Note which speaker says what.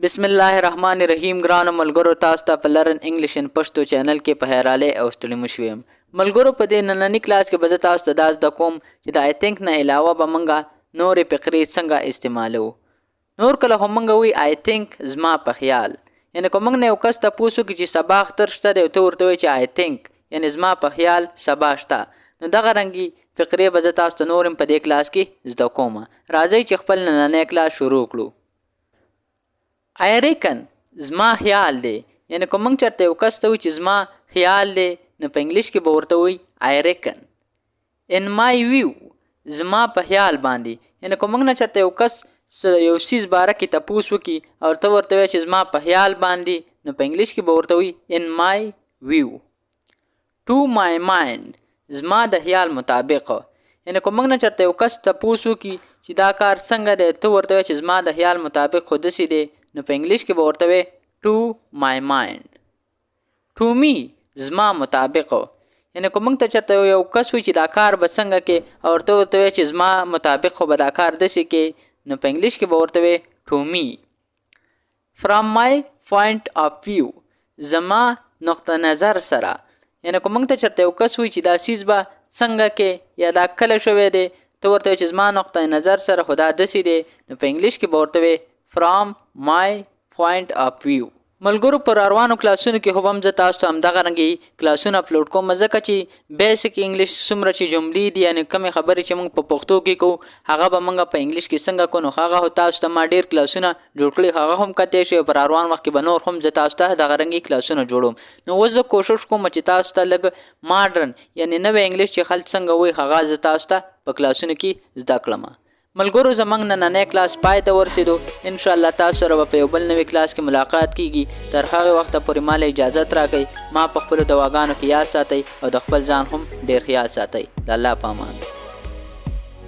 Speaker 1: بسم الله الرحمن الرحیم. ګرانو ملګرو، تاسو ته په Learn English in Pashto channel کې په خیرالی او ستړي مشوي یم. ملګرو، په دې ننني کلاس کې به زه تاسو ته دا زده کوم چې د I think نه علاوه به مونږه نورې فقرې څنګه استعمالوو. نور کله خو مونږ وی I think، زما په خیال، یعنی که مونږ نه یو کس تپوس وکړي چې سبا اختر شته دی او ته ورته وایې چې I think، یعنی زما په خیال سبا شته. نو دغه رنګي فقرې به زه تاسو ته نور هم په دې کلاس کې زده کوم. راځئ چې خپل نننی کلاس شروع کړو. I reckon، زما خیال دی، یعنی که موږ چېرته یو کس ته وایو چې زما خیال دی، نو په انګلیش کې به ورته وایي I reckon. In my view، زما په خیال باندې، یعنی که موږ نه چېرته یو کس یو څیز باره کې تپوس وکړي او ته ورته وایې چې زما په خیال باندې، نو په انګلیش کې به ورته وایي in my view. To my mind، زما د خیال مطابق، یعنی که موږ نه چېرته یو کس تپوس وکړي چې دا کار څنګه دی، ته ورته وایې چې زما د خیال مطابق خو داسې دی، نو په انګلیش کې به ورته وایې to my mind. To me، زما مطابق، یعنی که موږ ته چېرته یو کس وي چې دا کار به څنګه کې او ورته ورته وایې چې زما مطابق خو به دا کار داسې کې، نو په انګلیش کې به ورته وایې to me. From my point of view، زما نقطه نظر سره، یعنی که موږ ته چېرته یو کس وي چې دا څیز به څنګه کې یا دا کله شوی دی، ته ورته چې زما نقطه نظر سره خو دا داسې دی، نو په انګلیش کې به ورته وایې from my point of view. ملګرو، پر روانو کلاسونو کې خو هم زه تاسو ته همدغه رنګي کلاسونه اپلوډ کوم، ځکه چې basic English څومره چې جملې دي، یعنی کومې خبرې چې موږ په پښتو کې کوو، هغه به موږ په انګلیش کې څنګه کوو، نو هغه خو تاسو ته ما ډېر کلاسونه جوړ کړي، هغه هم کتی شئ. پر روان وخت کې به نور هم زه تاسو ته دغه رنګي کلاسونه جوړوم. نو اوس زه کوشش کوم چې تاسو ته لږ ماډرن، یعنی نوی انګلیش چې خلک څنګه وایي، هغه زه تاسو ته په کلاسونو کې زده کړم. ملګرو، زمنګ نننی کلاس پای ته ورسېدو. ان شاء الله تاسو سره به په یو بل نوي کلاس کې ملاقات کیږي. تر هغه وخته پورې مال اجازه راکړئ. ما په خپلو دعاګانو کې یاد ساتئ او د خپل ځان هم ډیر خیال ساتئ. د الله په امان.